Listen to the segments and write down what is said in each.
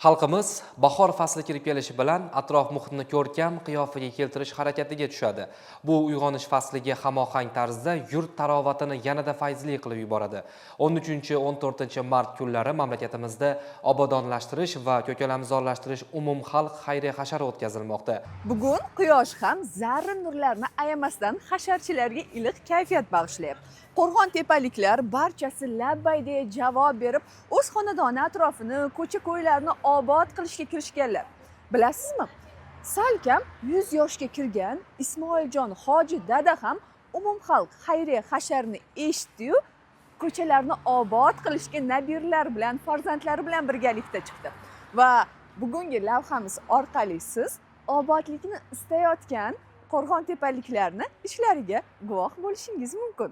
Xalqimiz bahor fasli kirib kelishi bilan atrof muhitni ko'rkam qiyofaga keltirish harakatiga tushadi. Bu uyg'onish fasliga hamohang tarzda yurt tarovatini yanada fayzli qilib yuboradi. 13-14 mart kunlari mamlakatimizda obodonlashtirish va ko'kalamzorlashtirish umumxalq xayriya hashari o'tkazilmoqda. Bugun quyosh ham zarra nurlarini ayamasdan hasharchilarga iliq kayfiyat bag'ishlayapti. Qo'rg'on tepaliklar barchasi labbay deya javob berib, o'z xonadoni atrofini, ko'cha-ko'ylarni obod qilishga kirishganlar. Bilasizmi? Salkam 100 yoshga kirgan Ismoiljon hoji dada ham umumxalq xayriya hasharini eshitdi-yu, ko'chalarni obod qilishga nabiralar bilan, farzandlari bilan birgalikda chiqdi. Va bugungi lavhamiz orqali siz obodlikni istayotgan qo'rg'ontepaliklarni ishlariga guvoh bo'lishingiz mumkin.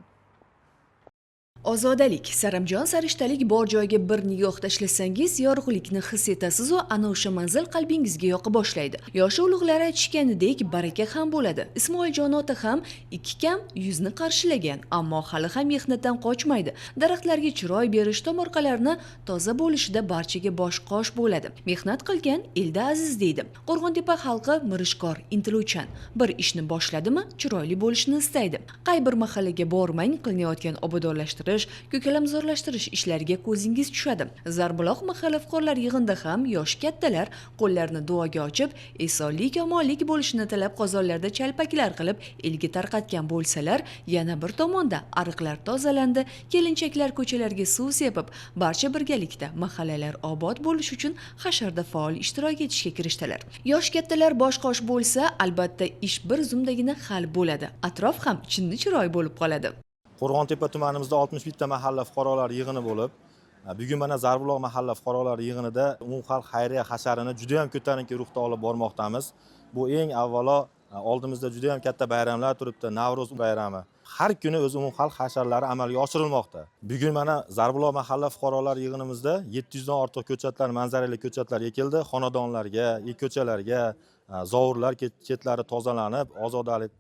Ozodalik, saramjon sarishtalik bor joyga bir nigoh tashlasangiz, yorug'likni his etasiz-u, ana o'sha manzil qalbingizga yoqa boshlaydi. Yoshi ulug'lar aytishganidek, baraka ham bo'ladi. Ismoiljon ota ham ikki kam yuzni qarshilagan, ammo hali ham mehnatdan qochmaydi. Daraxtlarga chiroy berish, tomorqalarni toza bo'lishida barchaga bosh-qosh bo'ladi. Mehnat qilgan elda aziz deydi. Qo'rg'ontepa xalqi mirishkor, intiluvchan. Bir ishni boshladimi, chiroyli bo'lishini istaydi. Qay bir mahallaga bormang, qilinayotgan obodonlashtirish, ko'kalamzorlashtirish ishlariga ko'zingiz tushadi. Zarbuloq mahalla fuqarolar yig'inida ham yosh kattalar qo'llarini duoga ochib, esonlik omonlik bo'lishini tilab qozonlarda chalpaklar qilib elga tarqatgan bo'lsalar, yana bir tomonda ariqlar tozalandi, kelinchaklar ko'chalarga suv sepib, barcha birgalikda mahallalar obod bo'lishi uchun hasharda faol ishtirok etishga kirishdilar. Yosh kattalar bosh-qosh bo'lsa, albatta ish bir zumdagina hal bo'ladi. Atrof ham chinni chiroy bo'lib qoladi. Qo'rg'ontepa tumanimizda 61 ta mahalla fuqarolar yig'ini bo'lib, bugun mana Zarbuloq mahalla fuqarolar yig'inida umumxalq xayriya hasharini juda ham ko'tarinki ruhda olib bormoqdamiz. Bu eng avvalo oldimizda juda ham katta bayramlar turibdi, Navro'z bayrami. Har kuni o'zi umumxalq hasharlari amalga oshirilmoqda. Bugun mana Zarbuloq mahalla fuqarolar yig'inimizda 700 dan ortiq ko'chatlar, manzarali ko'chatlar ekildi. Xonadonlarga, ko'chalarga, zovurlar chetlari tozalanib, ozodalik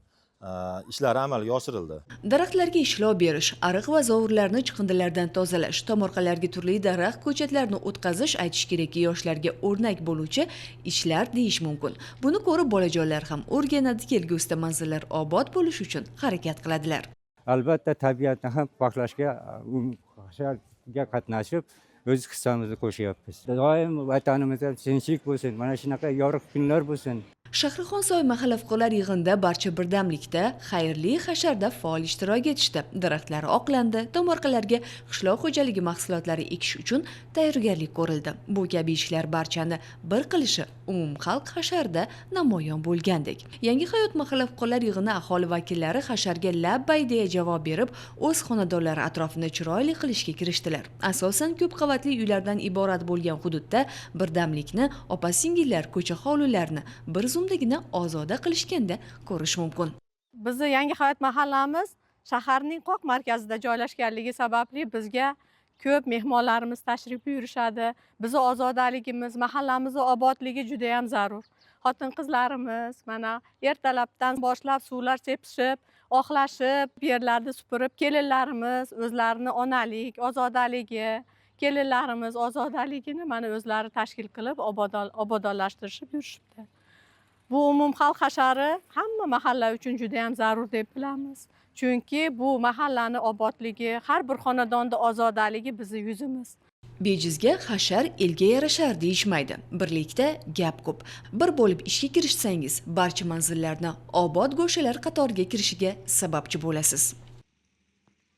ishlari amalga oshirildi. Daraxtlarga ishlov berish, ariq va zovurlarni chiqindilardan tozalash, tomorqalarga turli daraxt ko'chatlarini o'tqazish, aytish kerakki, yoshlarga o'rnak bo'luvchi ishlar deyish mumkin. Buni ko'rib bolajonlar ham o'rganadi, kelgusida manzillar obod bo'lishi uchun harakat qiladilar. Albatta, tabiatni ham poklashga, hasharga qatnashib, o'z hissamizni qo'shyapmiz. Doim vatanimizda tinchlik bo'lsin, mana shunaqa yorug' kunlar bo'lsin. Shahrixonsoy mahalla fuqarolar yig'inida barcha birdamlikda xayrli hasharda faol ishtirok etishdi. Daraxtlar oqlandi, tomorqalarga qishloq xo'jaligi mahsulotlari ekish uchun tayyorgarlik ko'rildi. Bu kabi ishlar barchani bir qilishi umumxalq hasharda namoyon bo'lgandek. Yangi hayot mahalla fuqarolar yig'ini aholi vakillari hasharga labbay deya javob berib, o'z xonadonlari atrofini chiroyli qilishga kirishdilar. Asosan ko'p qavatli uylardan iborat bo'lgan hududda birdamlikni opa-singillar ko'cha hovlilarni bir zumdagina ozoda qilishganda ko'rish mumkin. Bizni Yangi hayot mahallamiz shaharning qoq markazida joylashganligi sababli bizga ko'p mehmonlarimiz tashrif buyurishadi. Bizni ozodaligimiz, mahallamizni obodligi juda yam zarur. Xotin qizlarimiz mana ertalabdan boshlab suvlar sepishib, oqlashib, yerlarni supurib, kelinlarimiz o'zlarini onalik ozodaligi, kelinlarimiz ozodaligini mana o'zlari tashkil qilib, obodonlashtirishib yurishibdi. Bu umumxalq hashari hamma mahalla uchun juda yam zarur deb bilamiz, chunki bu mahallani obodligi, har bir xonadonda ozodaligi bizni yuzimiz. Bejizga hashar elga yarashar deyishmaydi. Birlikda gap ko'p. Bir bo'lib ishga kirishsangiz, barcha manzillarni obod go'shalar qatoriga kirishiga sababchi bo'lasiz.